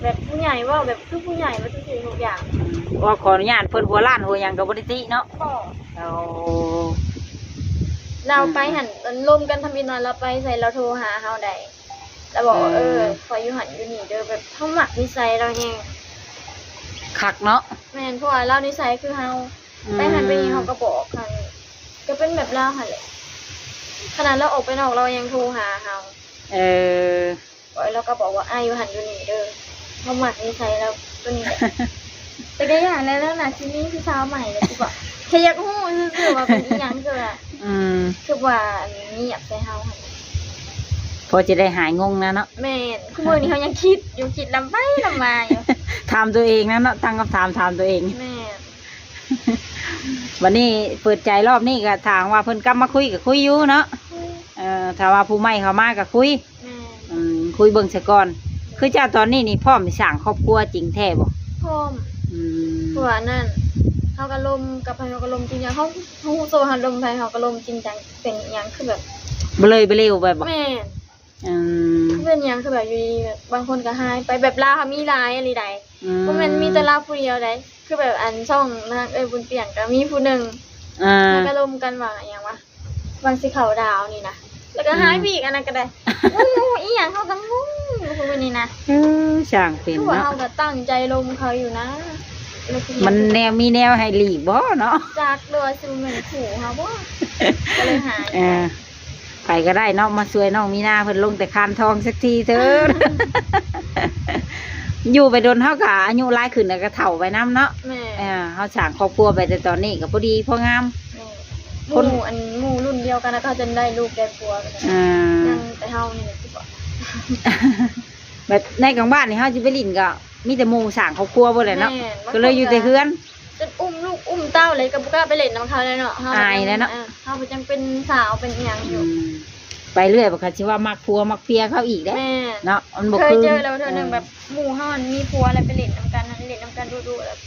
ແບບຜູ້ໃຫຍ່ ເວົ້າແບບຄືຜູ້ໃຫຍ່ເບິດທຸກສິ່ງທຸກຢ່າງ. ອືມ ວ່າຂໍອະນຸຍາດເພິ່ນຫົວລ້ານຫົວຫຍັງກໍບໍ່ໄດ້ຕິເນາະ. ບໍ່. ໂອ້ ລາວໄປຫັ້ນ ອືມ ລົມກັນທຳອິດນະ ລາວໄປໃສລາວໂທຫາເຮົາໄດ້ ລາວບອກວ່າ ອືມ ເອີ ຂ້ອຍຢູ່ຫັ້ນຢູ່ນີ້ເດີ ແບບເຮົາມັກນິໄສລາວແຮງ ຄັກເນາະ. ແມ່ນ ເພາະວ່າລາວນິໄສຄືເຮົາ ອືມ ໄປຫັ້ນໄປນີ້ເຮົາກໍບອກ ກໍເປັນແບບລາວຫັ້ນແຫຼະ ຂະໜາດລາວອອກໄປນອກລາວຍັງໂທຫາເຮົາ. ເອີ ແລ້ວກໍບອກວ່າ ອ້າຍຢູ່ຫັ້ນຢູ່ນີ້ເດີ ເຮົາມັກນິໄສລາວຕົວນີ້ແຫຼະ. ແຕ່ກໍຢ້ານແຫຼະ ລາວໜ້າຊິມີຜູ້ສາວໃໝ່ແລ້ວ ຄືວ່າ ແຄ່ຢາກຮູ້ຊື່ໆວ່າເປັນອີ່ຫຍັງ ຄືວ່າ ອືມ ຄືວ່າອັນງຽບໃສ່ເຮົາຫັ້ນ ພໍຈະໄດ້ຫາຍງົງນະເນາະ. ແມ່ນ ຄືມື້ນີ້ເຮົາຍັງຄິດຢູ່ ຄິດລຳໄປລຳມາຢູ່ ຖາມຕົວເອງນະເນາະ ຕັ້ງຄຳຖາມ ຖາມຕົວເອງ. ແມ່ນ. ບັດນີ້ເປີດໃຈລອບນີ້ກໍ ຖ້າຫາກວ່າເພິ່ນກັບມາຄຸຍກໍຄຸຍຢູ່ເນາະ. ເອີ ຖ້າວ່າຜູ້ໃໝ່ເຂົ້າມາກໍຄຸຍ. ແມ່ນ. ອືມ ຄຸຍເບິ່ງຊະກ່ອນ. ຄືເຈົ້າຕອນນີ້ນີ້ພ້ອມຊິສ້າງຄອບຄົວຈິງແທ້ບໍ່? ພ້ອມ. ອືມ ເພາະວ່ານັ້ນ ເຮົາກໍລົມກັບໃຜ ເຮົາກໍລົມຈິງຈັງ ເຮົາ ເຮົາຮູ້ໂຕເຮົາລົມໃຜ ເຮົາກໍລົມຈິງຈັງ. ເປັນອີ່ຫຍັງຄືແບບ ບໍ່ເລີຍບໍ່ເລວແບບບໍ່? ແມ່ນ. ອືມ ເປັນຫຍັງຄືແບບຢູ່ດີໆ ແບບບາງຄົນກໍຫາຍໄປ ແບບລາວເຮົາມີຫຼາຍອີ່ຫຼີໃດ໋. ອືມ ບໍ່ແມ່ນມີແຕ່ລາວຜູ້ດຽວໃດ໋ ຄືແບບອັນຊ່ອງນາງເອື້ອຍບຸນປ່ຽງກໍມີຜູ້ໜຶ່ງ. ອ່າ ແລ້ວກໍລົມກັນວ່າອີ່ຫຍັງວະ ວ່າຊິເຂົ້າດາວນີ້ນະ ແລ້ວກໍຫາຍໄປອີກ. ອືມ ອັນນັ້ນກໍໄດ້ ໂອ້ ອີ່ຫຍັງ ເຮົາກໍງົງຢູ່ມື້ນີ້ນະ. ເອີ ຊ່າງເປັນເນາະ ຄືວ່າເຮົາກໍຕັ້ງໃຈລົມເຂົາຢູ່ນະ ມັນແນວມີແນວໃຫ້ຫຼີກບໍ່ເນາະ? ຈັກ ຫຼືວ່າຊິແມ່ນຄູ່ເຮົາບໍ່ ກໍເລີຍຫາຍໄປ. ເອີ ໃຜກໍໄດ້ເນາະ ມາຊ່ວຍນ້ອງມີນາເພິ່ນລົງແຕ່ຄານທອງສັກທີເທີ້. ຢູ່ໄປດົນເຮົາກໍອາຍຸຫຼາຍຂຶ້ນ ແລ້ວກໍເຖົ້າໄປນຳເນາະ. ແມ່ນ. ເອີ ເຮົາສ້າງຄອບຄົວໄປແຕ່ຕອນນີ້ກໍພໍດີພໍງາມ. ແມ່ນ. ຄົນ ໝູ່ ອັນ ໝູ່ລຸ້ນດຽວກັນນະ ເຂົາຈົນໄດ້ລູກໄດ້ຜົວກັນນະ. ອ່າ ຍັງແຕ່ເຮົານີ້ແຫຼະຄືບໍ່ ແບບໃນກາງບ້ານນີ້ເຮົາຊິໄປຫຼິ້ນກໍມີແຕ່ໝູ່ສ້າງຄອບຄົວເບິດແຫຼະເນາະ. ແມ່ນ. ກໍເລີຍຢູ່ແຕ່ເຮືອນ ຈົນອຸ້ມລູກອຸ້ມເຕົ້າເລີຍ ກໍບໍ່ກ້າໄປຫຼິ້ນນຳເຂົາແລ້ວເນາະ. ເຮົາອາຍແລ້ວເນາະ. ເອີ ເຮົາກໍຍັງເປັນສາວເປັນອີ່ຫຍັງຢູ່. ອືມ ໄປເລື້ອຍ ບັດຄັນຊິວ່າມັກຜົວມັກເມຍເຂົາອີກເດ້. ແມ່ນ. ເນາະ ມັນບໍ່ຄື ເຄີຍເຈີແລ້ວເທື່ອໜຶ່ງ ອືມ ແບບໝູ່ເຮົາຫັ້ນມີຜົວແລ້ວໄປຫຼິ້ນນຳກັນ ຫຼິ້ນນຳກັນດຸໆ ແລ້ວ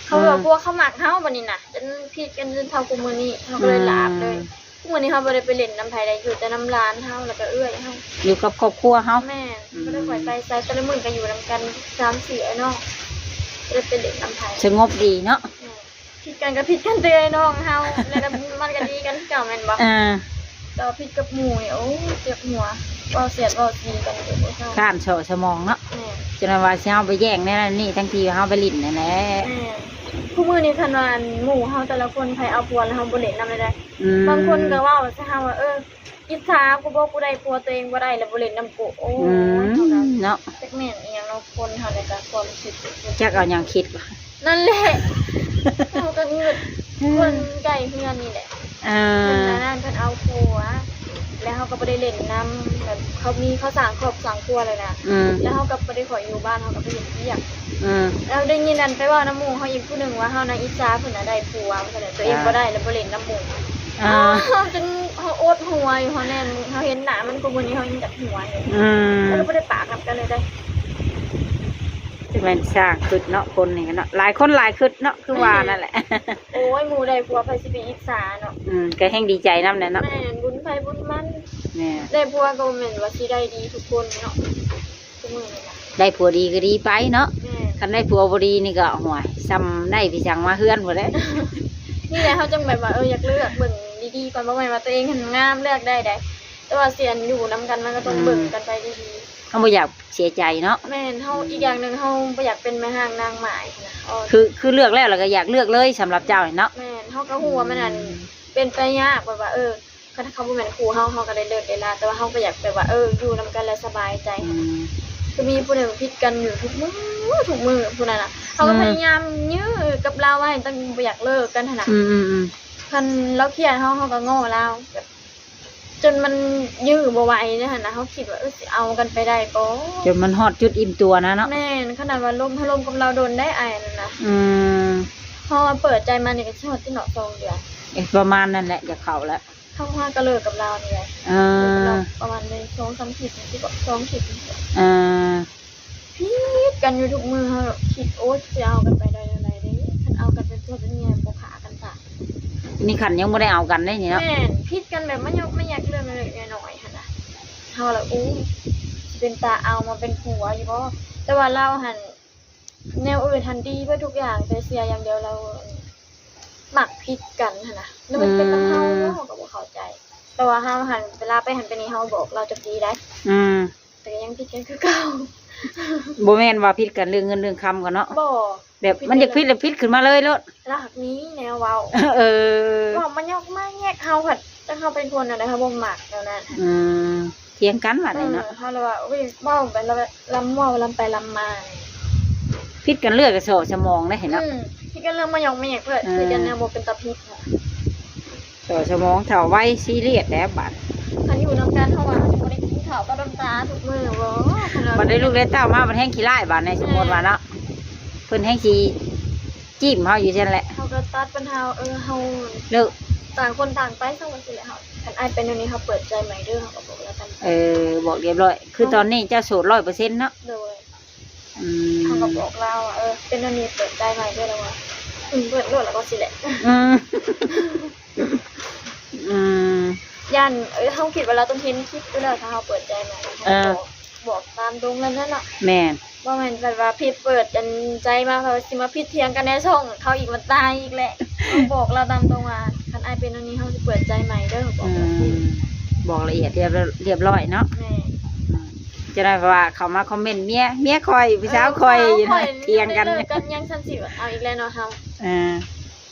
ເຂົາວ່າ ອືມ ຜົວເຂົາມັກເຮົາບັດນີ້ນະ ຈົນຜິດກັນຈົນເທົ່າທຸກມື້ນີ້ ເຮົາກໍເລີຍລາບເລີຍ. ອືມ ທຸກມື້ນີ້ເຮົາບໍ່ໄດ້ໄປຫຼິ້ນນຳໃຜໃດ ຢູ່ແຕ່ນຳຫຼານເຮົາ ແລ້ວກໍເອື້ອຍເຮົາ ຢູ່ກັບຄອບຄົວເຮົາ. ແມ່ນ. ອືມ ບໍ່ໄດ້ຄ່ອຍໄປໃສ ແຕ່ລະມື້ກໍຢູ່ນຳກັນສາມສີ່ອ້າຍນ້ອງ ບໍ່ໄດ້ໄປຫຼິ້ນນຳໃຜ. ສະຫງົບດີເນາະ. ແມ່ນ. ຜິດກັນກໍຜິດກັນແຕ່ອ້າຍນ້ອງເຮົາ ແລ້ວກໍມັນກໍດີກັນຄືເກົ່າແມ່ນບໍ່? ເອີ ແຕ່ວ່າຜິດກັບໝູ່ນີ້ ໂອ້ຍ ເຈັບຫົວ ເວົ້າສຽດເວົ້າສີກັນຢູ່ບໍ່ເຊົາ ຄ້ານເຊາະສະໝອງເນາະ. ແມ່ນ. ຈົນວ່າຊິເຮົາໄປແຍ່ງແນວນັ້ນນີ້ ທັງທີ່ເຮົາໄປຫຼິ້ນນັ້ນແຫຼະ. ແມ່ນ. ຄູ່ມື້ນີ້ຄັນວ່າ ອັນ ໝູ່ເຮົາແຕ່ລະຄົນໃຜເອົາຜົວແລ້ວເຮົາບໍ່ຫຼິ້ນນຳໄດ້. ອືມ ບາງຄົນກໍເວົ້າໃສ່ເຮົາວ່າ ເອີ ອິດສາ ກູບໍ່ ກູໄດ້ຜົວ ຕົວເອງບໍ່ໄດ້ ແລ້ວບໍ່ຫຼິ້ນນຳກູ. ໂອ້ຍ ອືມ ເຮົາກໍ ເນາະ ຈັກແມ່ນອີ່ຫຍັງເນາະ ຄົນເຮົານີ້ກໍຄວາມຄິດ ຈັກເອົາຫຍັງຄິດ. ນັ້ນແຫຼະ ເຮົາກໍງຶດ ອືມ ຄົນໃກ້ເຮືອນນີ້ແຫຼະ. ເອີ ເພິ່ນອັນນັ້ນ ເພິ່ນເອົາຜົວ ແລ້ວເຮົາກໍບໍ່ໄດ້ຫຼິ້ນນຳ ແບບເຂົາມີ ເຂົາສ້າງຄອບສ້າງຄົວແລ້ວນະ. ອືມ ແລ້ວເຮົາກໍບໍ່ໄດ້ຂໍຢູ່ບ້ານ ເຮົາກໍໄປເຮັດວຽກ. ອືມ ແລ້ວໄດ້ຍິນອັນໄປເວົ້ານຳໝູ່ເຮົາອີກຜູ້ໜຶ່ງວ່າ ເຮົານະອິດສາເພິ່ນນະໄດ້ຜົວ ວ່າຊັ້ນແຫຼະ ຕົວເອງ ອ່າ ບໍ່ໄດ້ ແລ້ວບໍ່ຫຼິ້ນນຳໝູ່. ອ່າ ເຮົາຈົນເຮົາອົດຫົວຢູ່ ເຮົາແນ່ນ ເຮົາເຫັນໜ້າມັນ ທຸກມື້ນີ້ເຮົາຍັງຢາກຫົວຢູ່. ອືມ ເຮົາກໍບໍ່ໄດ້ປາກນຳກັນເລີຍເດ້. ຈັກແມ່ນຊ່າງຄຶດເນາະ ຄົນນີ້ເນາະ ຫຼາຍຄົນຫຼາຍຄຶດເນາະ ຄືວ່ານັ້ນແຫຼະ. ໂອ້ຍ ໝູ່ໄດ້ຜົວໃຜຊິໄປອິດສາເນາະ. ອືມ ກໍແຮ່ງດີໃຈນຳແຫຼະເນາະ. ແມ່ນ ບຸນໃຜບຸນມັນ. ແມ່ນ. ໄດ້ຜົວກໍບໍ່ແມ່ນວ່າຊິໄດ້ດີທຸກຄົນເນາະ ທຸກມື້ນີ້ນະ. ໄດ້ຜົວດີກໍດີໄປເນາະ. ແມ່ນ. ຄັນໄດ້ຜົວບໍ່ດີນີ້ກໍ ໂອ້ຍ ສ່ຳໄດ້ພີ່ສັງມາເຮືອນພຸ້ນແຫຼະ. ນີ້ແຫຼະ ເຮົາຈຶ່ງແບບວ່າ ເອີ ຢາກເລືອກເບິ່ງດີໆກ່ອນ ບໍ່ແມ່ນວ່າຕົວເອງຫັ້ນງາມເລືອກໄດ້ໃດ ແຕ່ວ່າຊິອັນຢູ່ນຳກັນ ມັນກໍຕ້ອງ ອືມ ເບິ່ງກັນໄປດີໆ. ເຮົາບໍ່ຢາກເສຍໃຈເນາະ. ແມ່ນ ເຮົາ ອືມ ອີກຢ່າງໜຶ່ງເຮົາບໍ່ຢາກເປັນແມ່ຮ້າງນາງໝ້າຍນະ. ເອີ ຄື ຄືເລືອກແລ້ວ ແລ້ວກໍຢາກເລືອກເລີຍ ສຳລັບເຈົ້ານີ້ເນາະ. ແມ່ນ ເຮົາກໍຮູ້ວ່າມັນ ອືມ ອັນ ເປັນໄປຍາກ ແບບວ່າ ເອີ ຄັນເຂົາບໍ່ແມ່ນຄູ່ເຮົາ ເຮົາກໍໄດ້ເລີກໄດ້ລາ ແຕ່ວ່າເຮົາກໍຢາກແບບວ່າ ເອີ ຢູ່ນຳກັນແລ້ວສະບາຍໃຈ. ອືມ ຄືມີຜູ້ໜຶ່ງຜິດກັນຢູ່ທຸກມື້ ທຸກມື້ຜູ້ນັ້ນນະ ເຮົາກໍ ອືມ ພະຍາຍາມຢື້ກັບລາວໄວ້ ແຕ່ບໍ່ຢາກເລີກກັນຫັ້ນນະ. ອືມໆໆ ຄັນລາວຄຽດເຮົາ ເຮົາກໍງໍລາວ ແບບ ຈົນມັນຢື້ບໍ່ໄຫວເດ້ຫັ້ນນະ ເຮົາຄິດວ່າ ເອີ ຊິເອົາກັນໄປໄດ້ບໍ່ ຈົນມັນຮອດຈຸດອີ່ມຕົວນະເນາະ. ແມ່ນ ຂະໜາດວ່າລົມ ເຮົາລົມກັບລາວດົນໄດ໋ ອ້າຍນັ້ນນະ. ອືມ ເຮົາມາເປີດໃຈມານີ້ກໍຊິຮອດຕິເນາະ ສອງເດືອນ ເອີ ປະມານນັ້ນແຫຼະ ຢາກເຂົ້າແລ້ວ. ເຮົາຫາກໍເລີກກັບລາວນີ້ແຫຼະ. ເອີ ເລີກກັບລາວປະມານໄດ້ສອງສາມທິດນີ້ ສອງທິດນີ້. ເອີ ຜິດກັນຢູ່ທຸກມື້ ເຮົາຄິດ ໂອ້ຍ ຊິເອົາກັນໄປໄດ້ແນວໃດເດ້ ຄັນເອົາກັນເປັນຜົວເປັນເມຍບໍ່ຂ້າກັນຊະ. ນີ້ຄັນຍັງບໍ່ໄດ້ເອົາກັນເດ້ນີ້ເນາະ. ແມ່ນ ຜິດກັນແບບມາຍົກມາແຍກເລື່ອງເລັກໆນ້ອຍໆຫັ້ນນະ ເຮົາລະ ໂອ້ຍ ຊິເປັນຕາເອົາມາເປັນຜົວຢູ່ບໍ່? ແຕ່ວ່າລາວຫັ້ນ ແນວອື່ນຫັ້ນດີເບິດທຸກຢ່າງ ແຕ່ເສຍຢ່າງດຽວລາວມັກຜິດກັນຫັ້ນນະ ຫຼືມັນເປັນນຳເຮົາບໍ່ ເຮົາກໍບໍ່ເຂົ້າໃຈ. ແຕ່ວ່າເຮົາຫັ້ນ ເວລາໄປຫັ້ນໄປນີ້ ເຮົາບອກລາວຈັກດີໃດ. ອືມ ແຕ່ກໍຍັງຜິດກັນຄືເກົ່າ. ບໍ່ແມ່ນວ່າຜິດກັນເລື່ອງເງິນເລື່ອງຄຳກັນເນາະ. ບໍ່ ແບບມັນຢາກຜິດແລ້ວຜິດຂຶ້ນມາເລີຍໂລດ. ລາວຫາກມີແນວເວົ້າ. ເອີ ເວົ້າມາຍົກມາແຍກ ເຮົາພັດ ຈັກເຮົາເປັນຄົນແນວໃດ ເຮົາບໍ່ມັກແນວນັ້ນ. ອືມ ຖຽງກັນວ່າໄດ້ເນາະ. ເອີ ເຮົາລະວ່າ ໂອ້ຍ ເວົ້າໄປລະລຳເວົ້າລຳໄປລຳມາ ຜິດກັນເລື່ອຍກໍເຊາະສະໝອງໄດ້ເນາະ. ອືມ ຜິດກັນເລື່ອງມາຍົກມາແຍກເພິ່ນ ເອີ ຜິດກັນແນວບໍ່ເປັນຕາຜິດ. ເຊາະສະໝອງເຖົ້າໄວຊີຣຽສແລ້ວບາດ. ຄັນຢູ່ນຳກັນ ເຮົາວ່າເຮົາຊິບໍ່ໄດ້ກິນເຂົ້າກັບນ້ຳຕາທຸກມື້ບໍ່? ຄັນວ່າ ບັດໄດ້ລູກໄດ້ເຕົ້າມາ ບັດແຮ່ງຂີ້ຮ້າຍບາດນີ້. ແມ່ນ ສົມມຸດວ່າເນາະ ເພິ່ນແຮ່ງຊິ ຈີບເຮົາຢູ່ຊັ້ນແຫຼະ ເຮົາກໍຕັດປັນຫາ ເອີ ເຮົາເລີກ ຕ່າງຄົນຕ່າງໄປ ຊັ້ນວ່າຊີ້ແຫຼະ. ເຮົາ ຄັນອ້າຍເປັນແນວນີ້ ເຮົາເປີດໃຈໃໝ່ເດີ້ ເຮົາກໍບອກລາວຕາມ ເອີ ບອກຮຽບຮ້ອຍ ຄືຕອນນີ້ເຈົ້າໂສດຮ້ອຍເປີເຊັນເນາະ. ໂດຍ ອືມ ເຮົາກໍບອກລາວວ່າ ເອີ ເປັນແນວນີ້ເປີດໃຈໃໝ່ເດີ້ ລາວວ່າ ອືມ ເປີດໂລດ ລາວວ່າຊີ້ແຫຼະ. ອືມ ອືມ ຢ້ານ ເອີ ເຮົາຄິດວ່າລາວຕ້ອງເຫັນຄລິບຢູ່ແລ້ວ ຖ້າເຮົາເປີດໃຈໃໝ່ ເຮົາ ເອີ ບອກ ບອກຕາມຕົງແລ້ວນັ້ນເນາະ. ແມ່ນ ບໍ່ແມ່ນແບບວ່າຜິດ ເປີດອັນໃຈມາ ເຂົາຊິມາຜິດຖຽງກັນໃນຊ່ອງເຂົາອີກ ມັນຕາຍອີກແຫຼະ. ເຮົາບອກລາວຕາມຕົງວ່າ ຄັນອ້າຍເປັນແນວນີ້ ເຮົາຊິເປີດໃຈໃໝ່ເດີ້ ບອກລາວຊີ້ ອືມ ບອກລະອຽດຮຽບ ຮຽບຮ້ອຍເນາະ. ແມ່ນ ອືມ ຈະໄດ້ວ່າເຂົາມາຄອມເມັນ ເມຍ ເມຍຂ້ອຍ ຜູ້ສາວຂ້ອຍ ເອີ ຢູ່ນະ ຖຽງກັນ ເລີກກັນຫຍັງຊັ້ນຊິ ເອົາອີກແລ້ວເນາະເຮົາ. ເອີ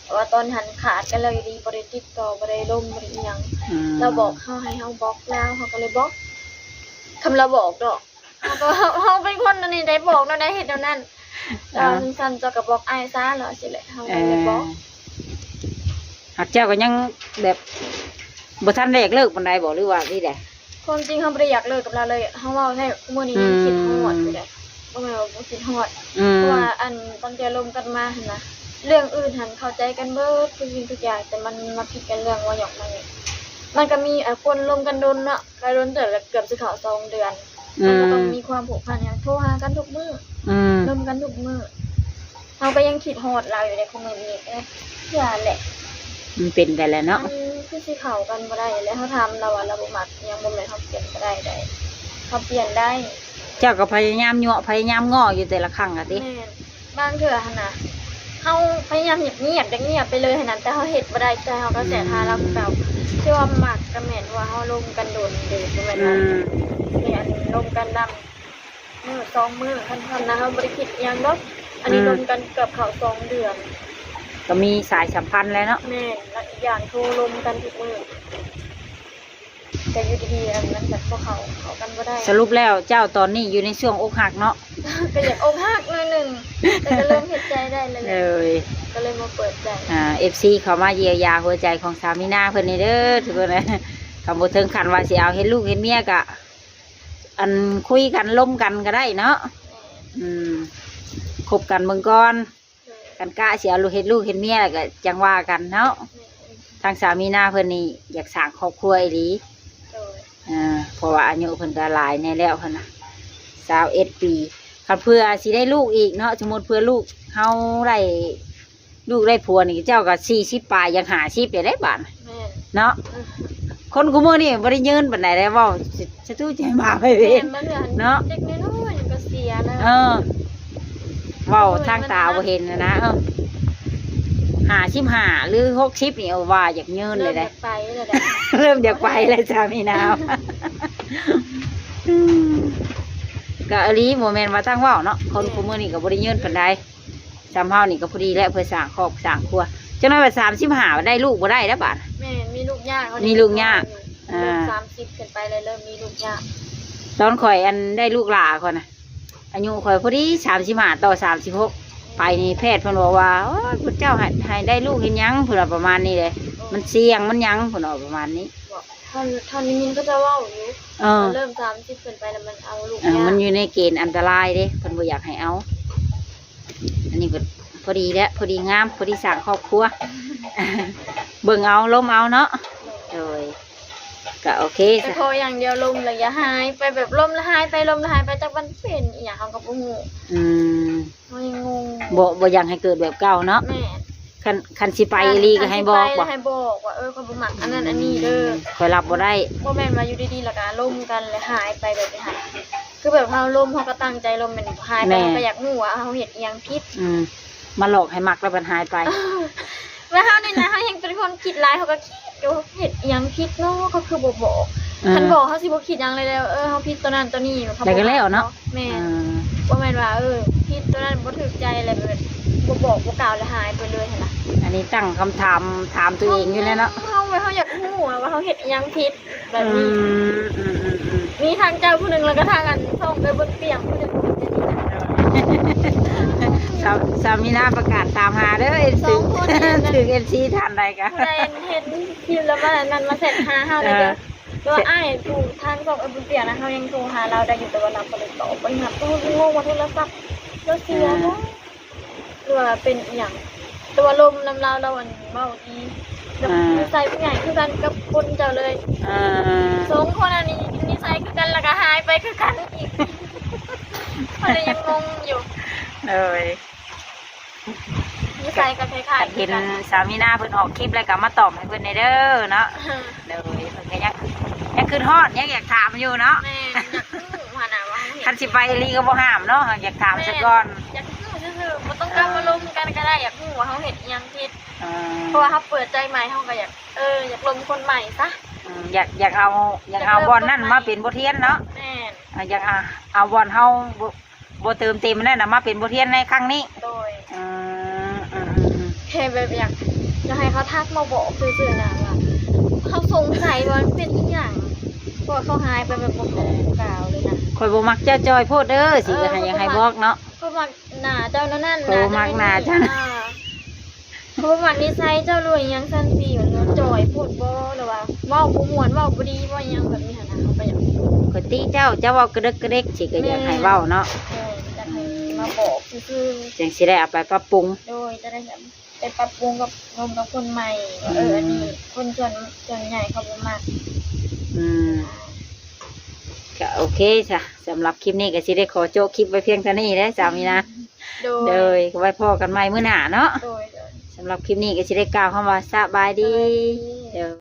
ເພາະວ່າຕອນຫັ້ນຂາດກັນແລ້ວຢູ່ດີ ບໍ່ໄດ້ຕິດຕໍ່ ບໍ່ໄດ້ລົມ ບໍ່ໄດ້ອີ່ຫຍັງ. ອືມ ລາວບອກເຮົາໃຫ້ເຮົາບລັອກລາວ ເຮົາກໍເລີຍບລັອກ. ຄຳລາວບອກດອກ ເຮົາກໍ ເຮົາ ເຮົາເປັນຄົນອັນນີ້ໄດ້ ບອກແນວໃດເຮັດແນວນັ້ນ. ເອີ ລາວວ່າຊັ້ນໆ ເຈົ້າກໍບລັອກອ້າຍຊະ ລາວວ່າຊີ້ແຫຼະ ເຮົາກໍເລີຍບລັອກ. ເອີ ຫາກເຈົ້າກໍຍັງແບບບໍ່ທັນໄດ້ຢາກເລີກປານໃດບໍ່ ຫຼືວ່ານີ້ໃດ? ຄວາມຈິງເຮົາບໍ່ໄດ້ຢາກເລີກກັບລາວເລີຍ ເຮົາເວົ້າແທ້ ມື້ນີ້ຍັງຄິດຮອດຢູ່ເດ້. ອືມ ບໍ່ແມ່ນວ່າບໍ່ຄິດຮອດ ອືມ ເພາະວ່າອັນຕັ້ງແຕ່ລົມກັນມາຫັ້ນນະ ເລື່ອງອື່ນຫັ້ນເຂົ້າໃຈກັນເບິດທຸກສິ່ງທຸກຢ່າງ ແຕ່ມັນມາຜິດກັນເລື່ອງວ່າຢອກມາເນ ມັນກໍມີ ອ່າ ຄົນລົມກັນດົນເນາະ ກໍດົນເຕີບແລ້ວ ເກືອບຊິເຂົ້າສອງເດືອນ ອືມ ມັນກໍຕ້ອງມີຄວາມຜູກພັນຫຍັງ ໂທຫາກັນທຸກມື້ ອືມ ລົມກັນທຸກມື້. ເຮົາກໍຍັງຄິດຮອດລາວຢູ່ໃນຄອມເມັນນີ້ ເອີ ເທື່ອແຫຼະ ມັນເປັນໄປແລ້ວເນາະ ມັນຄືຊິເຂົ້າກັນບໍ່ໄດ້ແລ້ວ. ເຮົາຖາມລາວວ່າລາວບໍ່ມັກຫຍັງ ບໍ່ແມ່ນເຮົາປ່ຽນບໍ່ໄດ້ໃດ ເຮົາປ່ຽນໄດ້. ເຈົ້າກໍພະຍາຍາມຍົວະ ພະຍາຍາມງໍ້ຢູ່ແຕ່ລະຄັ້ງຫັ້ນຕິ? ແມ່ນ ບາງເທື່ອຫັ້ນນະ ເຮົາພະຍາຍາມງຽບໆ ຢາກງຽບໄປເລີຍຫັ້ນນະ ແຕ່ເຮົາເຮັດບໍ່ໄດ້ ໃຈເຮົາກໍແສບຫາລາວຄືເກົ່າ. ອືມ ທີ່ວ່າມັກກໍແມ່ນວ່າເຮົາລົມກັນດົນເດ້ ບໍ່ແມ່ນວ່າ ອືມ ໄດ້ອັນລົມກັນນຳ ມື້ສອງມື້ ຄັນທຳນະ ເຮົາບໍ່ໄດ້ຄິດອີ່ຫຍັງດອກ. ອັນນີ້ ອືມ ລົມກັນເກືອບເຂົ້າສອງເດືອນ ກໍມີສາຍສຳພັນແລ້ວເນາະ. ແມ່ນ ແລ້ວອີກຢ່າງໂທລົມກັນທຸກມື້ ແຕ່ຢູ່ດີໆ ອັນມັນແບບບໍ່ເຂົ້າ ເຂົ້າກັນບໍ່ໄດ້. ສະຫຼຸບແລ້ວເຈົ້າຕອນນີ້ຢູ່ໃນຊ່ວງອົກຫັກເນາະ? ກໍຢາກອົກຫັກໜ້ອຍໜຶ່ງ ແຕ່ກໍເລີ່ມເຮັດໃຈໄດ້ແລ້ວ ເອີຍ ກໍເລີຍມາເປີດໃຈ. ອ່າ ເອັຟຊີ ເຂົ້າມາຢຽວຢາຫົວໃຈຂອງສາວມີນາເພິ່ນນີ້ເດີທຸກຄົນ. ຄຳບໍ່ເຖິງຂັ້ນວ່າຊິເອົາເຮັດລູກເຮັດເມຍກະ ອັນ ຄຸຍກັນລົມກັນກໍໄດ້ເນາະ. ແມ່ນ ອືມ ຄົບກັນເບິ່ງກ່ອນ ໂດຍ ຄັນກະຊິເອົາລູກເຮັດລູກເຮັດເມຍແລ້ວກໍຈັ່ງວ່າກັນເນາະ. ແມ່ນ ທາງສາວມີນາເພິ່ນນີ້ຢາກສ້າງຄອບຄົວອີ່ຫຼີ. ໂດຍ ເອີ ເພາະວ່າອາຍຸເພິ່ນກໍຫຼາຍແດ່ແລ້ວຫັ້ນນະ ຊາວເອັດປີ. ຄັນເພື່ອຊິໄດ້ລູກອີກເນາະ ສົມມຸດເພື່ອລູກເຮົາໄດ້ ລູກໄດ້ຜົວນີ້ເຈົ້າກໍສີ່ສິບປາຍ ຢາກຫ້າສິບແລ້ວເດ້ບາດ ແມ່ນ ເນາະ. ອືມ ຄົນຄູ່ມື້ນີ້ບໍ່ໄດ້ຍືນປານໃດແລ້ວ ເວົ້າສະຕູໃຈໝາໄປເວນ ແມ່ນ ເນາະ ເດັກນ້ອຍໆ ກໍເສຍແລ້ວ. ເອີ ເວົ້າທາງຕາບໍ່ເຫັນນະ ເອີ ຫ້າສິບຫ້າ ຫຼື ຫົກສິບນີ້ ເອີ ວ່າຢາກຍືນເລີຍເດ້ ເລີ່ມຢາກໄປແລ້ວເດ້ ເລີ່ມຢາກໄປແລ້ວ ສາມີນາ. ອືມ ກໍອີ່ຫຼີ ບໍ່ແມ່ນວ່າທາງເວົ້າເນາະ ຄົນ ແມ່ນ ຄູ່ມື້ນີ້ກໍບໍ່ໄດ້ຍືນປານໃດ. ສ່ຳເຮົານີ້ກໍພໍດີແລ້ວ ເພື່ອສ້າງຄອບສ້າງຄົວ. ຈັກໜ້ອຍວ່າສາມສິບຫ້າໄດ້ລູກບໍ່ໄດ້ແລ້ວບາດ. ແມ່ນ ມີລູກຍາກ ມີລູກຍາກ ອ່າ ສາມສິບຂຶ້ນໄປແລ້ວເລີ່ມມີລູກຍາກ. ຕອນຂ້ອຍອັນໄດ້ລູກຫຼ້າຂ້ອຍນະ ອາຍຸຂ້ອຍພໍດີສາມສິບຫ້າຕໍ່ສາມສິບຫົກ ໄປນີ້ແພດເພິ່ນບອກວ່າ ໂອ້ຍ ພວກເຈົ້າໃຫ້ ໃຫ້ໄດ້ລູກເຮັດຫຍັງ ເພິ່ນວ່າປະມານນີ້ເດ້ ມັນສ່ຽງ ມັນຫຍັງ ເພິ່ນວ່າປະມານນີ້. ເຮົາ ເຮົາໄດ້ຍິນເຂົາເຈົ້າເວົ້າຢູ່ ເອີ ເລີ່ມສາມສິບຂຶ້ນໄປແລ້ວມັນເອົາລູກຍາກ ມັນຢູ່ໃນເກນອັນຕະລາຍເດ້ ເພິ່ນບໍ່ຢາກໃຫ້ເອົາ. ອັນນີ້ກໍພໍດີແຫຼະ ພໍດີງາມ ພໍດີສ້າງຄອບຄົວ ເບິ່ງເອົາ ລົມເອົາເນາະ. ໂດຍ ກໍໂອເຄ ແຕ່ຂໍຢ່າງດຽວ ລົມແລ້ວຢ່າຫາຍໄປ ແບບລົມແລ້ວຫາຍໄປ ລົມແລ້ວຫາຍໄປ ຈັກມັນເປັນອີ່ຫຍັງ ເຮົາກໍບໍ່ຮູ້. ອືມ ເຮົາຍັງງົງ ບໍ່ ບໍ່ຢາກໃຫ້ເກີດແບບເກົ່າເນາະ. ແມ່ນ ຄັນ ຄັນຊິໄປອີ່ຫຼີກໍໃຫ້ບອກ ຄັນຊິໄປກໍໃຫ້ບອກວ່າ ເອີ ຂ້ອຍບໍ່ມັກອັນນັ້ນອັນນີ້ເດີ ຂ້ອຍຮັບບໍ່ໄດ້. ບໍ່ແມ່ນວ່າຢູ່ດີໆ ແລ້ວກໍລົມກັນ ແລ້ວຫາຍໄປແບບນີ້ຫັ້ນ. ຄືແບບເຮົາລົມ ເຮົາກໍຕັ້ງໃຈລົມ ແມ່ນບໍ່? ຫາຍໄປ ແມ່ນ ເຮົາກໍຢາກຮູ້ວ່າເຮົາເຮັດອີ່ຫຍັງຜິດ. ອືມ ມາຫຼອກໃຫ້ມັກແລ້ວບັດຫາຍໄປ. ແລ້ວເຮົານີ້ນະ ເຮົາແຮງເປັນຄົນຄິດຫຼາຍ ເຮົາກໍຄິດຢູ່ ເຮັດອີ່ຫຍັງຜິດເນາະ ເຂົາຄືບໍ່ບອກ. ເອີ ຄັນບອກເຮົາຊິບໍ່ຄິດຫຍັງເລີຍ ເອີ ເຮົາຜິດຕົວນັ້ນຕົວນີ້ ເຂົາ ແລ້ວກໍແລ້ວເນາະ. ແມ່ນ ເອີ ບໍ່ແມ່ນວ່າ ເອີ ຜິດຕົວນັ້ນບໍ່ຖືກໃຈ ແລ້ວແບບບໍ່ບອກບໍ່ກ່າວ ແລ້ວຫາຍໄປເລີຍຫັ້ນນະ. ອັນນີ້ຕັ້ງຄຳຖາມ ຖາມຕົວເອງຢູ່ແລ້ວເນາະ ເຮົາ ເຮົາຢາກຮູ້ວ່າເຮົາເຮັດອີ່ຫຍັງຜິດ ແບບນີ້. ອືມ ອືມ ອືມ ອືມ ມີທັງເຈົ້າຜູ້ໜຶ່ງ ແລ້ວກໍທັງອັນຊ່ອງເອື້ອຍບຸນປ່ຽງຜູ້ໜຶ່ງ. ສາວ ສາວມີນາປະກາດຕາມຫາເດີ ເອັຟຊີ ສອງຄົນເຫັນນະ ຖືກເອັຟຊີທ່ານໃດກະ ຜູ້ໃດເຫັນຄລິບແລ້ວມານັ້ນ ມາແຊັດຫາເຮົາໄດ້ເດີ. ເອີ ແຕ່ວ່າອ້າຍຜູ້ທາງຊ່ອງເອື້ອຍບຸນປ່ຽງນະ ເຮົາຍັງໂທຫາລາວໄດ້ຢູ່ ແຕ່ວ່າລາວບໍ່ໄດ້ຕອບ ບໍ່ໄດ້ຮັບ. ໂອ້ຍ ງົງວ່າໂທລະສັບລາວເສຍບໍ່? ເອີ ວ່າເປັນອີ່ຫຍັງ ແຕ່ວ່າລົມນຳລາວ ລາວອັນເວົ້າດີ ແບບ ອ່າ ນິໄສຜູ້ໃຫຍ່ຄືກັນກັບຄົນເຈົ້າເລີຍ ອ່າ ສອງຄົນອັນນີ້ນິໄສຄືກັນ ແລ້ວກໍຫາຍໄປຄືກັນອີກ ກໍເລີຍຍັງງົງຢູ່ ໂດຍ ນິໄສກໍຄ້າຍໆ ຄັນເຫັນ ຄືກັນ ສາວມີນາເພິ່ນອອກຄລິບແລ້ວກໍມາຕອບໃຫ້ເພິ່ນແດ່ເດີເນາະ ໂດຍ ເພິ່ນກໍຍັງ ຍັງຄິດຮອດ ຍັງຢາກຖາມຢູ່ເນາະ ແມ່ນ ຢາກຮູ້ຫັ້ນນະວ່າເຮົາເຮັດ ຄັນຊິໄປອີ່ຫຼີກໍບໍ່ຫ້າມເນາະ ຢາກຖາມ ແມ່ນ ຊະກ່ອນ ຢາກຮູ້ຊື່ໆ ບໍ່ຕ້ອງກັບ ອ່າ ມາລົມກັນກໍໄດ້ ຢາກຮູ້ວ່າເຮົາເຮັດອີ່ຫຍັງຜິດ ອ່າ ເພາະວ່າເຮົາເປີດໃຈໃໝ່ ເຮົາກໍຢາກ ເອີ ຢາກລົມຄົນໃໝ່ຊະ ອືມ ຢາກ ຢາກເອົາ ຢາກເອົາ ຢາກເລີ່ມ ບ່ອນນັ້ນ ໃໝ່ ມາເປັນບົດຮຽນເນາະ ແມ່ນ ອ່າ ຢາກ ອ່າ ເອົາບ່ອນເຮົາບໍ່ ບໍ່ເຕີມເຕັມນັ້ນນະ ມາເປັນບົດຮຽນໃນຄັ້ງນີ້ ໂດຍ ອືມ ອືມ ແຄ່ແບບຢາກ ຢາກໃຫ້ເຂົາທັກມາບອກຊື່ໆນະວ່າ ເຮົາສົງໄສວ່າມັນເປັນອີ່ຫຍັງ ເພາະວ່າເຂົາຫາຍໄປແບບບໍ່ບອກບໍ່ກ່າວເລີຍນະ ຂ້ອຍບໍ່ມັກເຈົ້າຈ່ອຍໂພດເດີ ຊິ ເອີ ຢາກໃຫ້ ເຂົາບໍ່ມັກ ຢາກໃຫ້ບອກເນາະ ເຂົາມັກໜ້າເຈົ້າແນວນັ້ນ ຂ້ອຍບໍ່ມັກໜ້າເຈົ້າ ອ່າ ເຂົາບໍ່ມັກນິໄສເຈົ້າ ຫຼືວ່າອີ່ຫຍັງຊັ້ນຊີ້ ມັນຈ່ອຍໂພດບໍ່ ຫຼືວ່າເວົ້າບໍ່ມ່ວນ ເວົ້າບໍ່ດີບໍ່ ອີ່ຫຍັງແບບນີ້ຫັ້ນນະ ເຮົາກໍຢາກ ຂ້ອຍຕິເຈົ້າ ເຈົ້າເວົ້າກະເດິກກະເດັກ ຊິກໍຢາກໃຫ້ເວົ້າເນາະ ໂດຍ ຢາກໃຫ້ມາບອກຊື່ໆ ຈັ່ງຊິໄດ້ເອົາໄປປັບປຸງ ໂດຍ ຈະໄດ້ ໄປປັບປຸງກັບ ລົມກັບຄົນໃໝ່ ອືມ ວ່າ ເອີ ອັນນີ້ຄົນສ່ວນ ສ່ວນໃຫຍ່ເຂົາບໍ່ມັກ ອືມ ກະໂອເຄຊະ ສຳລັບຄລິບນີ້ກໍຊິໄດ້ຂໍໂຈະຄລິບໄວ້ພຽງເທົ່ານີ້ເດ້ ສາວມີນາ ໂດຍ ໂດຍ ໄວ້ພໍ້ກັນໃໝ່ມື້ໜ້າເນາະ ໂດຍ ໂດຍ ສຳລັບຄລິບນີ້ກໍຊິໄດ້ກ່າວຄຳວ່າສະບາຍດີ ສະບາຍດີ ໂດຍ.